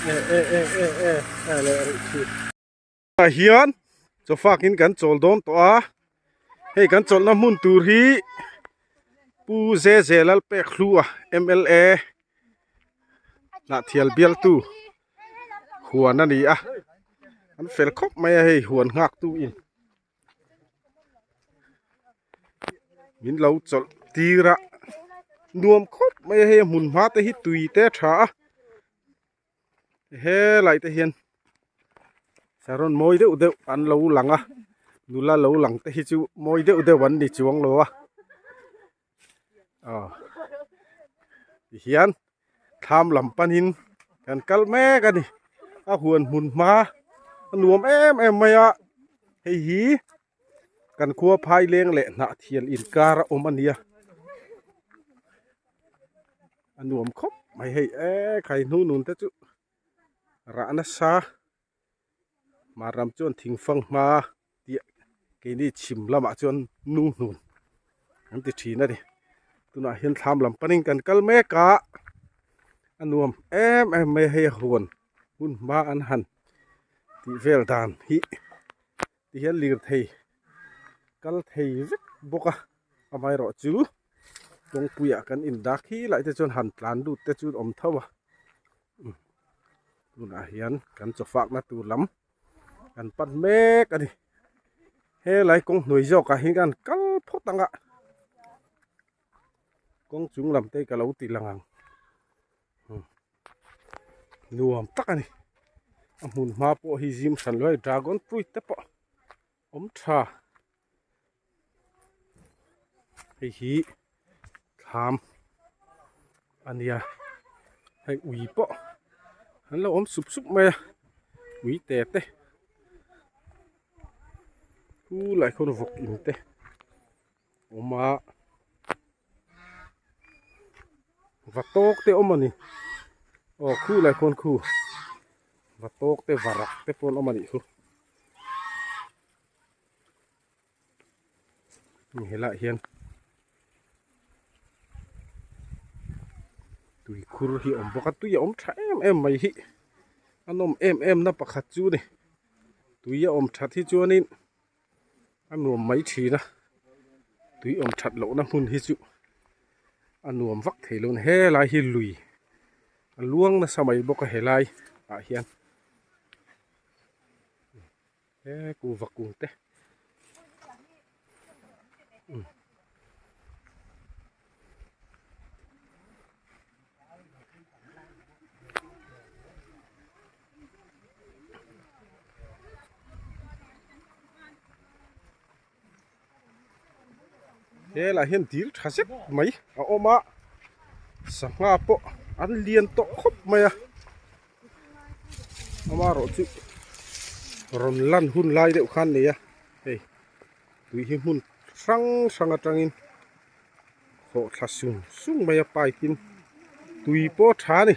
E e e e e e leh rih thin. Ah hian chawfak in kan chawl dawn tawh a hei kan chawlhna hmun tur hi Pu Zeze Lalpekhlua mla Hnahthial bialtu huan a ni a an fel khawp mai a hei huan nghak tu in min lo chawlh tir a nuam khawp mai a hei a hmun hma te hi tui te a tha a helai te hian saron mawi deuh deuh an lo lang a nula lo lang te hi chu mawi deuh deuh an ni chuang lo a aw tihian thlam lam panin kan kal mek a ni a huan hmun hma a nuam em em mai a hei hi kan khua phai leng leh hnah thial inkar a awm a nia a nuam khawp mai hei e khai hnu nun te chu rah nasa. Hmar lam chuan thingfang hma tih keini chhim lamah chuan nu hnun an ti thin a ni tunah hian thlam lam panin kan kal mek a a nuam em em mai a hei a huan hun hma an han tih vel dan hi ti hian lirthei kal thei vek bawk a amaherawh chu kawngpuiah kan indak hi lai te chuan han tlan lut te chu awm tho a. Tunah hian kan chaw fakna tur lam kan pan mek a ni helai kawng hnuai zawkah hian kan kal phawt ang a kawng chung lam te ka lo ti lang ang nuam tak a ni a hmun hma pawh hi zim hran lo a dragon fruit te pawh awm tha. Hei hi thlam a nia hei ui pawh an lo awm sup sup mai a ui te te khu lai khawn vawk in te awm a va tawk te awm a ni aw khu lai khawn khu va tawk te varak te pawh an awm a nih chu. Helaiah hian tui khur hi a awm bawk a tui a awm tha em em mai hi a nawm em em na pakhat chu ni tui a awm that hi chuanin a nuam mai thin a tui awm that lohna hmun hi chu a nuam vak thei lo a ni helai hi lui a luang nasa mai bawk a helai ah hian. He kuhva kung te Helai hian dil tha zet mai a awm a sangha pawh an lian tawh khawp mai a amaherawhchu rawn lan hun lai deuh khan nei a hei tui hi hmun hrang hrang atangin khawh thla sung sung mai a pipe in tui pawh a tha a ni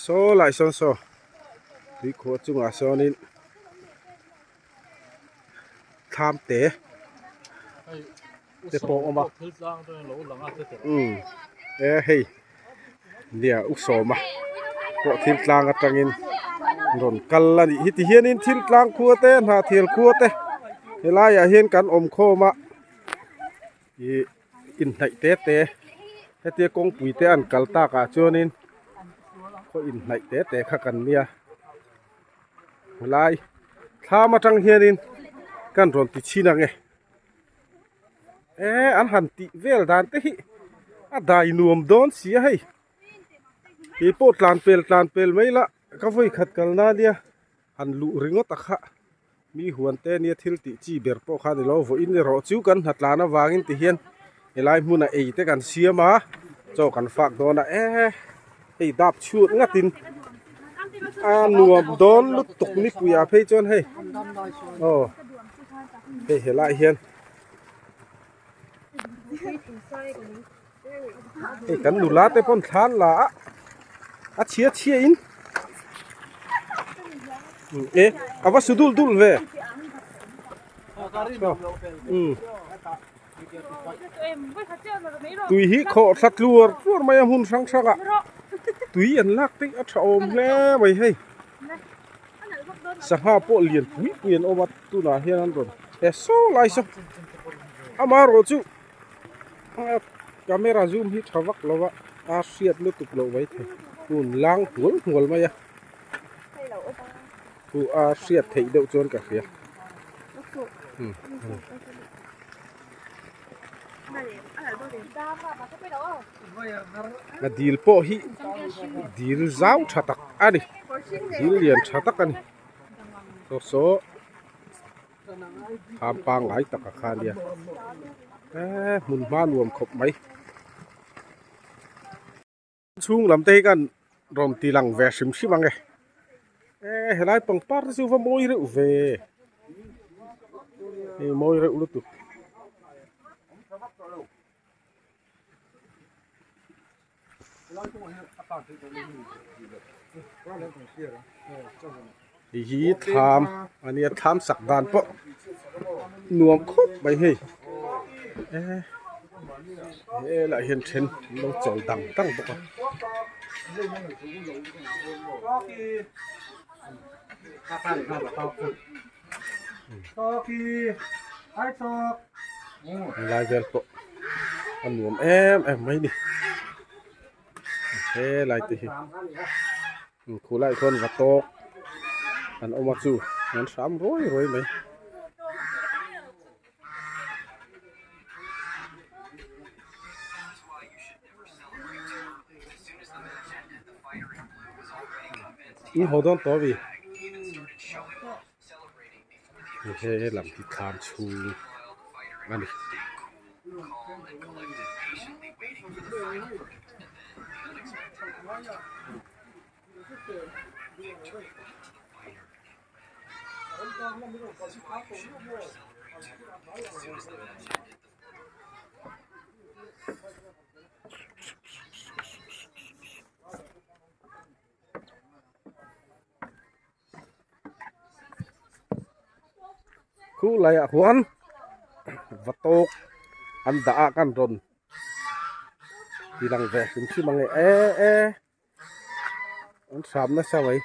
saw lai sawn saw tui khuah chungah sawnin. Thlam te te pawh a awm a umm e hei nia u sawma pawh thil tlang atangin rawn kal a nih hi ti hianin thil tlang khua te hnahthel khua te helaiah hian kan awm khawm a ih inhnaih te te hetia kawngpui te an kal takah chuanin khaw inhnaih te te kha kan nia. Helai thlam atang hianin kan rawn ti chhin ang e eh an han tih vel dan te hi a dai nuam dawn si a hei kei pawh tlan pel tlan pel mai la ka vawi khat kal na nia han luh ringawt a kha mi huan te nia thil tih chi ber pawh kha a ni lo vawiin erawh chu kan hna tlan avangin ti hian helai hmuna ei te kan siam a chaw kan fak dawn a eh hei dap chhuat ngatin a nuam dawn lutuk nipui ah phei chuan hei aw hei helai hian hei kan nula te pawn thlan la a a chhia chhia in e a va su dul dul ve um tui hi khawh thla tluar tluar mai a hmun hrang hrang ah. Tui an lak te a tha awm hle mai hei. Sangha pawh lian pui pui an awm a tunah hian an rawn he saw lai saw amaherawh chu camera zoom hi tha vak lo va a hriat lutuk loh mai thei hun lang hnual hnual mai a chu a hriat theih deuh chuan ka hria. A dil pawh hi dil zau tha tak a ni dil lian tha tak a ni saw saw kham pangngai taka kha a nia eee hmun hma nuam khawp mai. Chhung lam te hi khan rawn ti lang ve hrim hrim ang e e helai pangpar te chu va mawi reuh ve hei mawi reuh lutuk. Hei hi thlam a nia thlam sak dan pawh nuam khawp mai hei e helaiah hian then an lo chawl dang dang bawk a. Helai vel pawh a nuam em em mai a ni helai te hi. Khulaiah khuan va tawk an awm a chu an hram ruai ruai mai. In haw dawn tawh a mi he lam hi thlam chhung a ni. Khu laiah huan va tawk an dah a kan rawn ti lang ve hrim hrim ang e e e an hram nasa mai.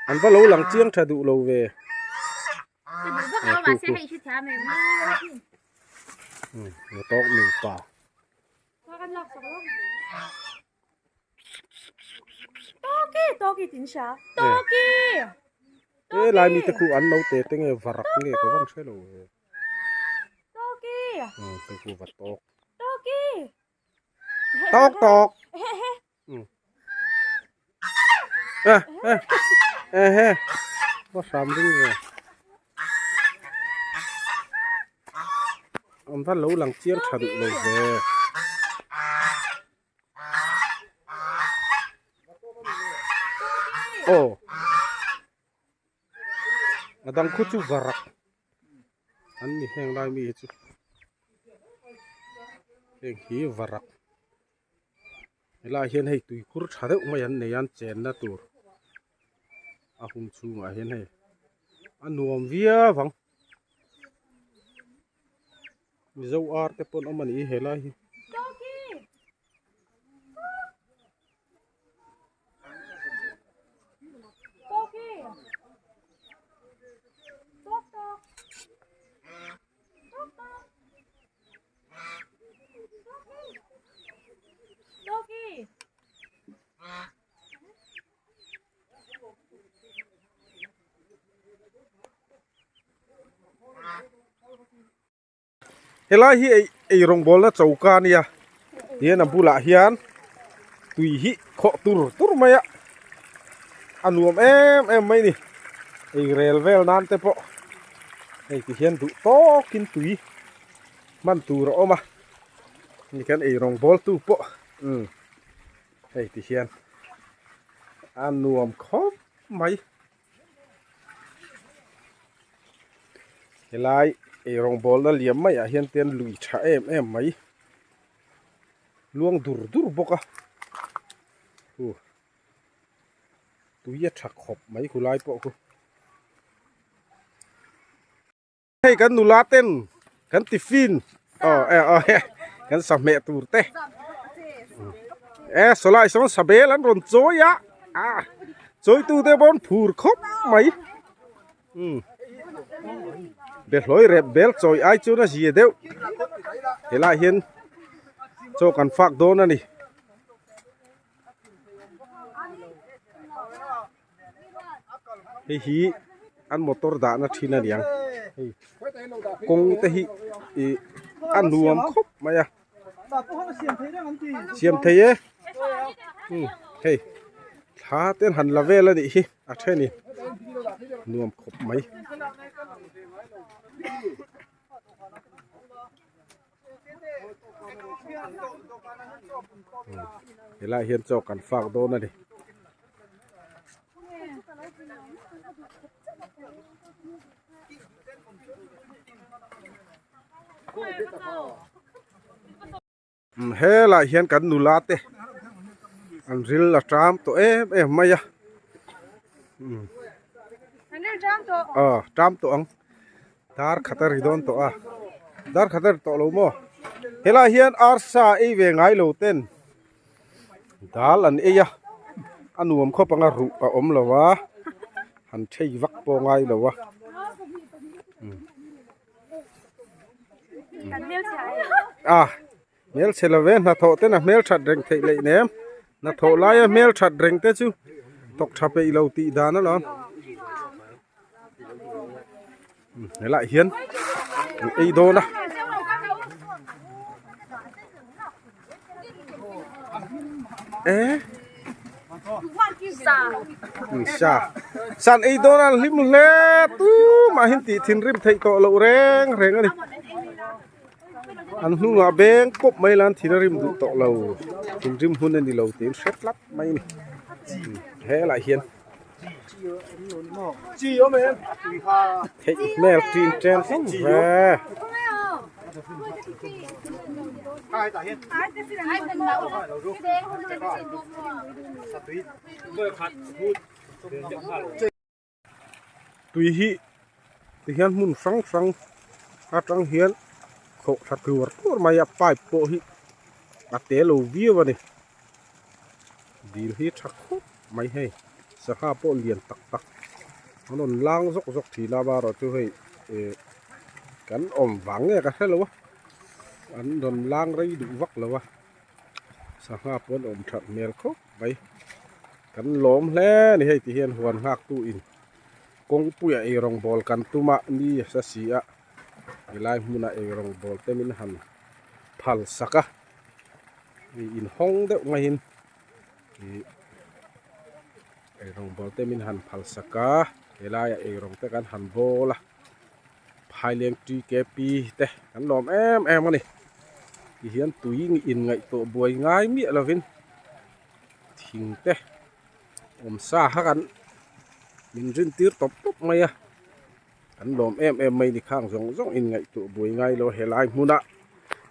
An va lo lang chiang tha duh lo ve. Tawk nupa. He lai mite khu an lo te te nge varak nge ka van hre lo ve. Te khu va tawk. Tawk tawk. Eh eh eh he va hram ring ve an va lo lang chiang tha duh lo ve aw a dang khu chu varak an ni heng lai mi hi chu heng hi varak. Helaiah hian hei tuikhur tha deuh mai an nei a an chenna tur a hun chhungah hian hei a nuam viau ang mizo ar te pawh an awm a ni helai hi. Helai hi ei ei rawngbawlna choka a nia tihian a bulah hian tui hi khawh tur tur mai a a nuam em em mai a ni ei rel vel nan te pawh hei ti hian duh tawkin tui hman tur a awm a ni kan ei rawng bawl tu pawh umm hei ti hian a nuam khawp mai helai ei rawng bawlna liam maiah hian te an lui tha em em mai luang dur dur bawk a hu tui a tha khawp mai khulai pawh khu. Hei kan nula ten kan tiffin Aw e aw e kan sa hmeh tur te e sawlai sawn sabel an rawn chawi a ah chawi tu te pawh an phur khawp mai umm behlawi rep bel chawi ai chuan a zia deuh helaiah hian chaw kan fak dawn a ni. Hei hi an motor dahna thin a niang hei kawng te hi ih a nuam khawp mai a siam thei e umm hei thla te an han la vel a nih hi a then in nuam khawp mai. Helaiah hian chaw kan fak dawn a ni. Helaiah hian kan nula te an ril a ṭam tawh em em mai a. Aw ṭam tawh ang. Dar khat a ri dawn tawh a dar khat a ri tawh lo maw helaiah hian arsa ei ve ngai lo ten dal an ei a a nuam khawp ang a ruh a awm lo a han thei vak pawh ngai lo a a hmelchhe lo ve hnathawh ten a hmelthat reng theih leh nem hnathawh laia hmelthat reng te chu thawk tha peih lo tih dan alawm. Helaiah hian an ei dawn a eh sa san ei dawn a hlim hle tumah hian tih thinrim theih tawh loh reng reng a ni an hnungah beng pawp mai la an thin a rim duh tawh lo thinrim hun a ni lo tiin hre tlat mai a ni helaiah hian. Theih hmel ṭin ṭen hlawm ve. Tui hi tihian hmun hrang hrang atang hian khawh tha tur tur mai a pipe pawh hi a te lo viau a ni. Dil hi tha khawp mai hei sangha pawh lian tak tak an rawn lang zawk zawk thin a amaherawh chu hei eh kan awm vang nge ka hrelo a an rawn lang rei duh vak lo a sangha pawh an awm that hmel khawp mai kan lawm hle a ni hei ti hian huan nghak tu in kawngpuia eirawng bawl kan tum a ni a sa si a helai hmuna eirawng bawl te min han phal sak a. Hei inhawng deuh maiin ih eirawng bawl te min han phal sak a helaiah eirawng te kan han bawl a phaileng TKP te kan lawm em em a ni tihian tui inngaihtuah buai ngai miah lovin thing te awm sa kha kan min rin tir tawp tawp mai a An lawm em em mai ni khang zawng zawng in ngaihtuah buai ngai lo helai hmuna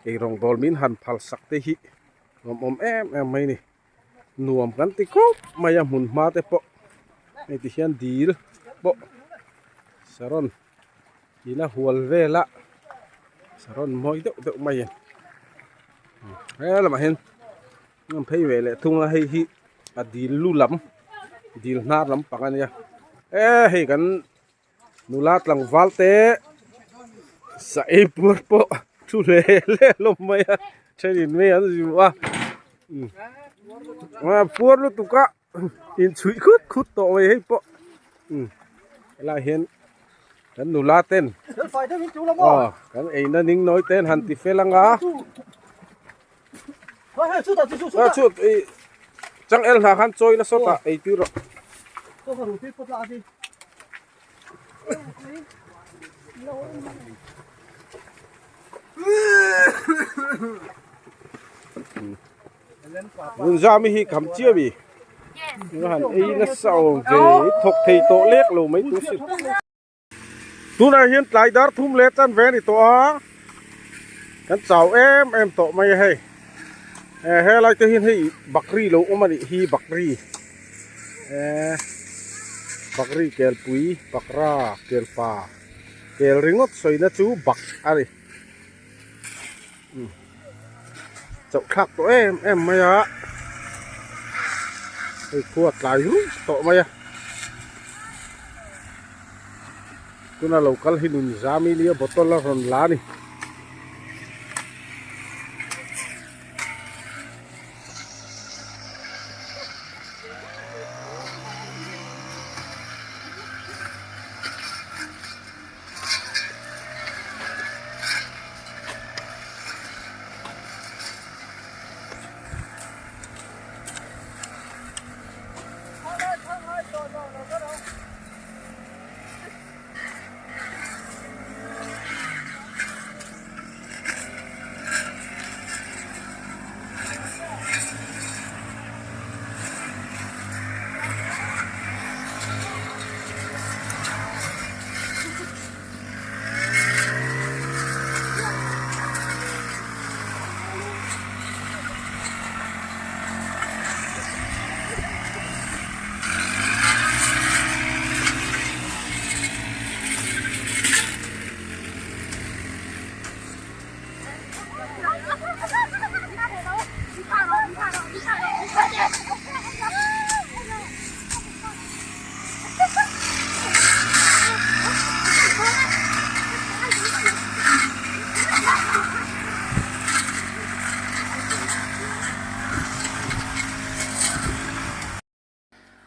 eirawng bawl min han phal sak te hi lawmawm em em mai ni nuam kan ti khawp mai a hmun hma te pawh hei ti hian dil pawh saron ina hual vela saron mawi deuh deuh mai a he lamah hian an phei ve leh thung a hei hi a dil lu lam dil hnar lampang a nia e hei kan. Nula tlangval te sa ei puar pawh thu hle hle hlawm mai a thenin mei an zu a puar lutuk a inchhuih khut khut tawh mai hei pawh helaiah hian kan nula ten aw kan eina ning nawi ten han ti fel ang a changel hna khan chawi la sawtah ei tir rawh. Vunzami hi kham chiah mi han ei nasa awm ve thawk thei tawh lek lo mai tur si. Tunah hian tlai dar thum leh chan ve a ni tawh a kan chau em em tawh mai a hei eh helai te hian hei bakri lo awm a nih hi bakri eh bakri kelpui bakra kelpa kel ringawt sawina chu bak a ni. Chauh thlak tawh em em mai a, hei khua tlai ruih tawh mai a, tuna lo kal hi nun zam i nia bottle a rawn la a ni.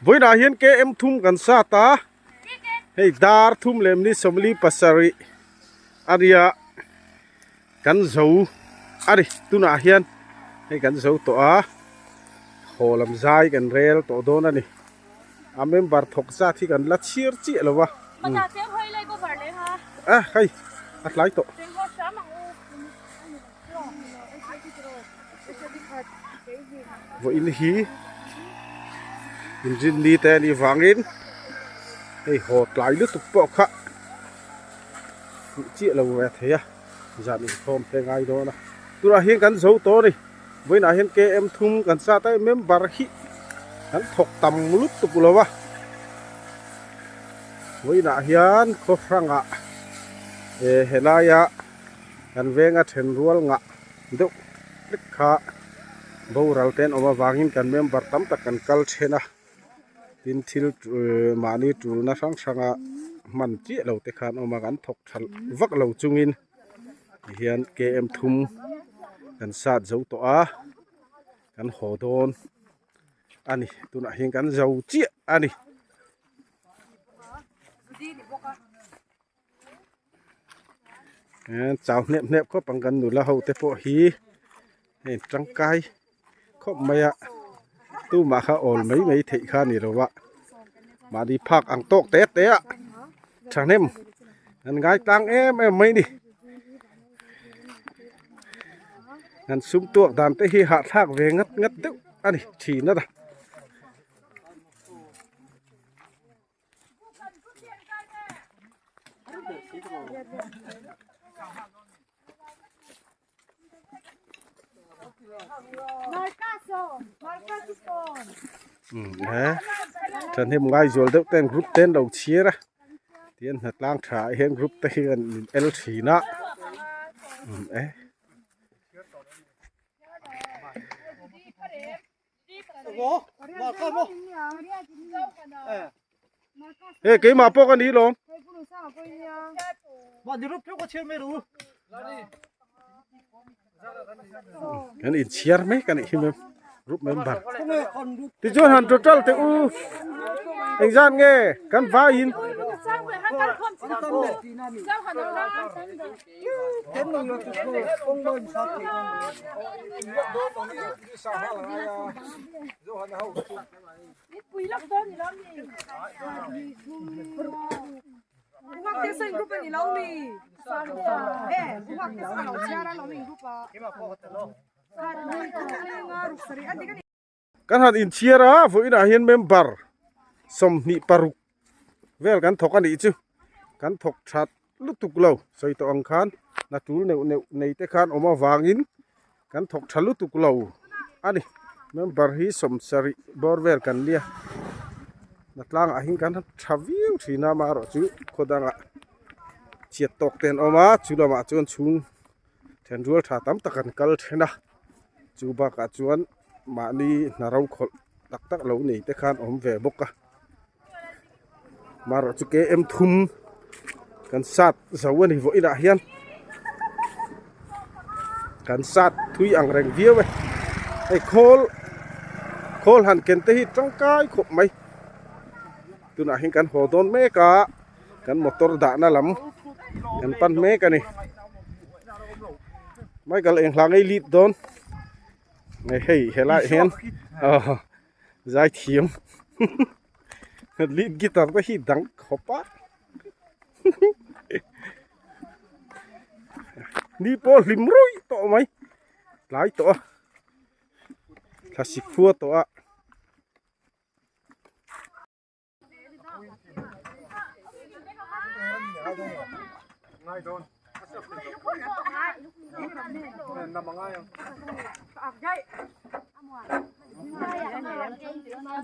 Vawiinah hian KM thum kan sat a, hei dar thum leh ni sawmli pasarih a nia kan zo a ni tunah hian hei kan zo tawh a haw lam zai kan rel tawh dawn a ni a member thawk zat hi kan la chhiar chiah lo va a hei a tlai tawh. Vawiin hi inrinni te anih vangin hei haw tlai lutuk pawh kha fuh chiah lo ve thei a zan inkhawm te ngai dawn a tunah hian kan zo tawh a ni vawiinah hian KM thum kan sat a member hi kan thawk tam lutuk lo a vawiinah hian khaw hrangah eh helaia Kan venga then rual ngah deuh hlek kha boral te an awm avangin kan member tam tak kan kal then a, tin thil mahni tulna hrang hranga hman chiah lo te kha an awm a, kan thawk tha vak lo chungin tihian KM thum kan sat zo tawh a, kan haw dawn a ni tunah hian kan zo chiah a ni. Chau hnep hnep khawp ang kan nula ho te pawh hi hei tangkai khawp mai a tumah kha awl mai mai theih kha a ni lo a mahni phak ang tawk te te a thahnem an ngai tlang em em mai a ni an sum tuak dan te hi hahthlak ve ngat ngat deuh a ni thin a. Thahnem ngaizual deuh ten group te an lo chhiar a tihian hnatlang tha ah hian group te hi an in el thin a e. Hei keimah pawh ka ni lawm. Kan inchhiar mai ka nih hi mem group member. Tichuan han total teh u engzat nge kan vaiin. Kan han inchhiar a vawiinah hian member 26 vel kan thawk a nih chu kan thawk that lutuk lo sawi tawh ang khan hna tul neuh neuh nei te khan awm avangin kan thawk tha lutuk lo a ni member hi 70 bawr vel kan nia hna tlangah hian kan tha viau thin a amaherawhchu khaw dangah chhiat tawk te an awm a chu lamah chuan chhung then rual tha tam tak an kal then a. Chu bakah chuan mahni hna ro khawlh tak tak lo nei te khan awm ve bawk a. Marawh chu km thum kan sat zo a ni vawiin ah hian kan sat thui ang reng viau e hei khawl khawl han ken te hi tangkai khawp mai tunah hian kan haw dawn mek a kan motor dahna lam kan pan mek a ni Michael eng hla ngei lit dawn hei helaiah hian aw. Zaithiam lead guitar te hi dang khawp a ni pawh hlim rawih tawh mai tlai tawh a thlasik khua tawh a.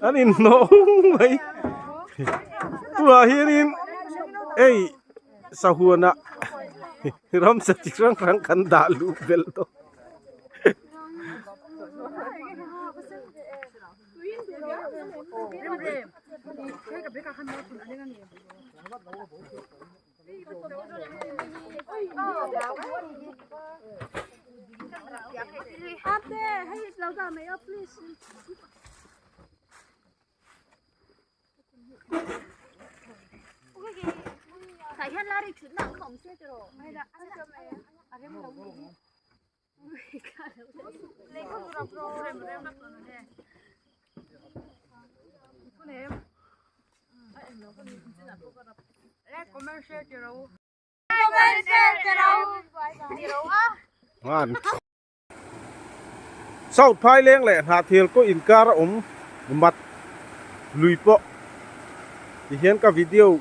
An inhnawh hung mai tunah hianin hei sahuanah ramsa chi hrang hrang kan dah luh belh tawh. South Phaileng leh Hnahthial kaw inkar a awm mat lui pawh tihian ka video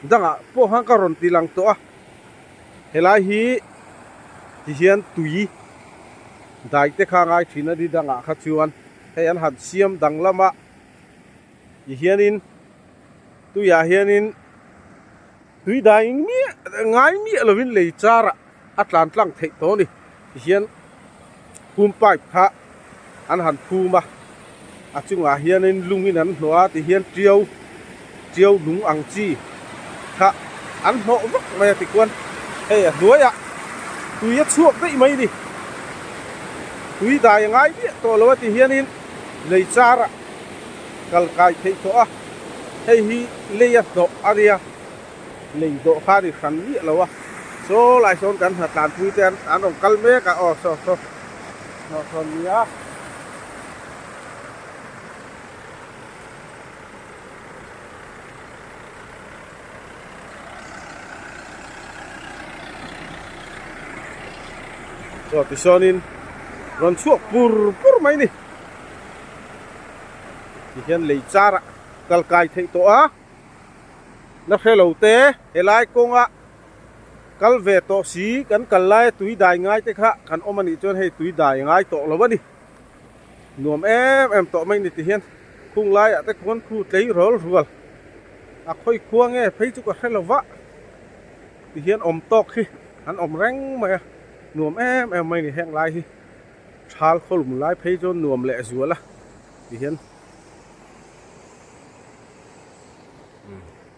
dangah pawh khan ka rawn ti lang tawh a helai hi tihian tui dai te kha ngai thin a ni dangah kha chuan hei an han siam danglam a tihianin tuiah hianin tui dai miah ngai miah lovin lei char ah a tlan tlang theih tawh a ni tihian phum pipe kha an han phum a a chungah hianin lungin an hnawh a tihian tiau tiau lung ang chi kha an hnawh vak mai a tichuan hei a hnuaiah tui a chhuak daih mai a ni tui dai a ngai miah tawh lo a tihianin lei char ah kal kai theih tawh a hei hi lei a hnawh a nia lei dawh kha a ni hran miah lo a saw lai sawn kan hnatlan pui te an rawn kal mek a aw saw saw hnawh sawn nia. Chaw tisawnin rawn chhuak pur pur mai ni tihian lei char ah kal kai theih tawh a la hre lo te helai kawnga kal ve tawh si kan kal laia tui dai ngai te kha kan awm a nih chuan hei tui dai ngai tawh lo a ni. Nuam em em tawh mai ni ti hian khung laiah te khuan khu tlei rawl rual a khawi khua nge phei chu ka hre lo va ti hian awm tawk hi an awm reng mai a nuam em em mai ni heng lai hi thal khawlum lai phei chuan nuam leh zual a ti hian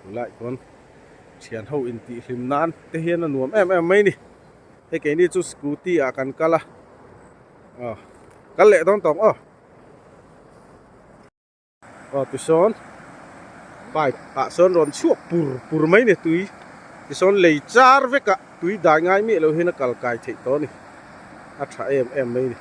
tunlai chuan thian ho intihhlim nan te hian a nuam em em mai ni hei keini chu scooty ah kan kal a. Aw kal leh dawn tawng aw aw tisawn pipe ah sawn rawn chhuak pur pur mai ni tui tisawn lei char vek ah tui dai ngai miah lo hian a kal kai theih tawh a ni a tha em em mai ni.